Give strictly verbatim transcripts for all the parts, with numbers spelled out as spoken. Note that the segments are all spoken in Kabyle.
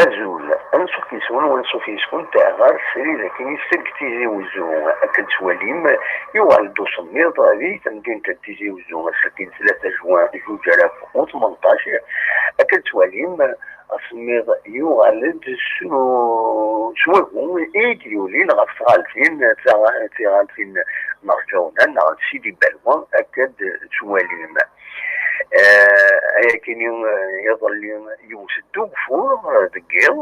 Azul, ansuf yes-wen u ansuf yes-kent ɣer srid akkin seg Tizi Wezzu. Akken tettwalim, yuɣal-d usemmiḍ di temdint n Tizi Wezzu, ass-agi n tlata juin zuǧ alaf u tmenṭac. Akken tettwalim, asemmiḍ yuɣal-d s, s wagu i d-yulin ɣef tɣaltin, tiɣaltin n Rǧawna neɣ n Sidi Balwa, akken tettwalim. Eh, ayakini, eh, iḍelli yewwet-d ugeffur, eh, deg yiḍ,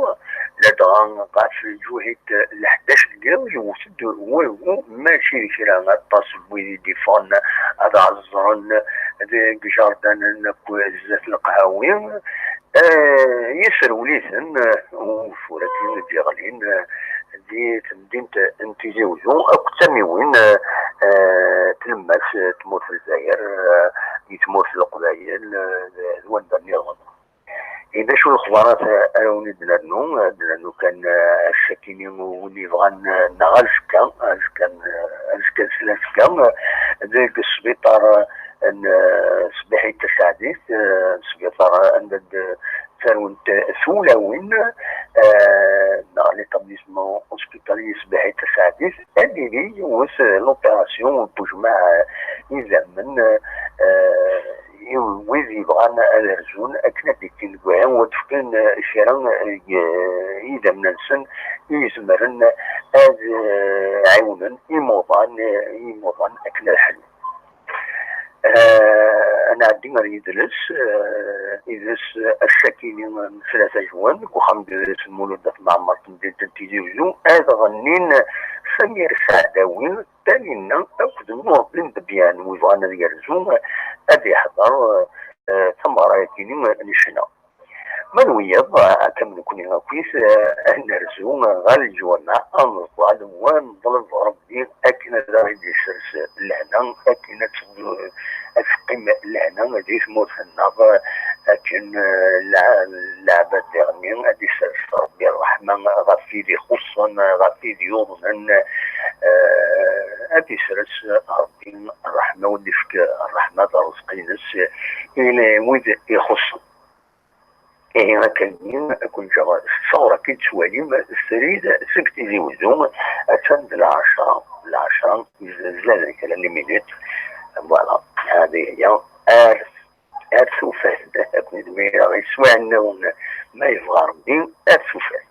ladɣa ɣef lǧuhit, eh, leḥdac deg yiḍ yewwet-d wagu, mačči d kra aṭas n wid i d-iffɣen ad ɛeẓẓren deg ijerdanen akked zdat leqhawi, eh, yesrewel-iten, eh, ugeffur akken i d-yeɣlin, eh, di temdint n Tizi Wezzu akked tamiwin, eh, eh, tlemmast, eh, tmurt n Lezzayer, eh, di tmurt n Leqbayel, eh, d wanda nniḍen. I d acu lexbarat, eh, ara wen-id-nernu? Eh, ad nernu kan, eh, ass-akini win yebɣan, eh, neɣ azekka, azekka n, eh, azekka n slasga, eh, deg sbiṭar, eh, n, eh, Sbiḥit Tasaɛdit, eh, sbiṭar, eh, anda d-, ttarwent tulawin, eh, neɣ l'établissement hospitalier Sbiḥit Tasaɛdit, ad yili yiwet, eh, l'opération n wejmaɛ, eh, idammen, eh, i wid yebɣan ad rzun akken ad d-ikkin deg wahi, u ad fken, eh, kra, eh, idammen-nsen i izemren ad, eh, ɛiwnen imuḍan, eh, imuḍan akken ad ḥlun. Eh, ad nɛeddi ar yidles, eh, idles, eh, ass-akini n tlata juin, deg uxxam n yidles n Mulud At Mɛemmer, temdint n Tizi Wezzu, ad ɣennin Samir Saɛdawi, Taninna akked Nuṛdin Debyan, wi bɣan ad yerzu, ad iḥḍer, eh, tameɣra-yakini n ccna. Ma d wiyaḍ, akka am nekkni akkit, eh, ad nerzu ɣer leǧwameɛ, ad neḍal, wa neḍleb Ṛebbi akken ad aɣ-id-isers lehna, akken ad teddu, ad teqqim lehna di tmurt-nneɣ, akken, eh, lɛ-, leɛbad diɣenni ad isers Ṛebbi ṛṛeḥma ɣef wid ixuṣṣen, ɣef wid yuḍnen, eh, ad isers Ṛebbi ṛṛeḥma, ad d-ifk ṛṛeḥma d ṛṛezq-ines i wid ixuṣṣen. Ihi, akka-nni, ad ken-ǧǧeɣ s ṣṣura akken tettwalim srid seg Tizi Wezzu, attan d lɛecṛa, lɛecṛa izlan kra n lminut. Voilà, hadi hiya. Ar, ar tufat, ad ken-id-mlileɣ s waɛennawen, ma yebɣa Ṛebbi, ar tufat.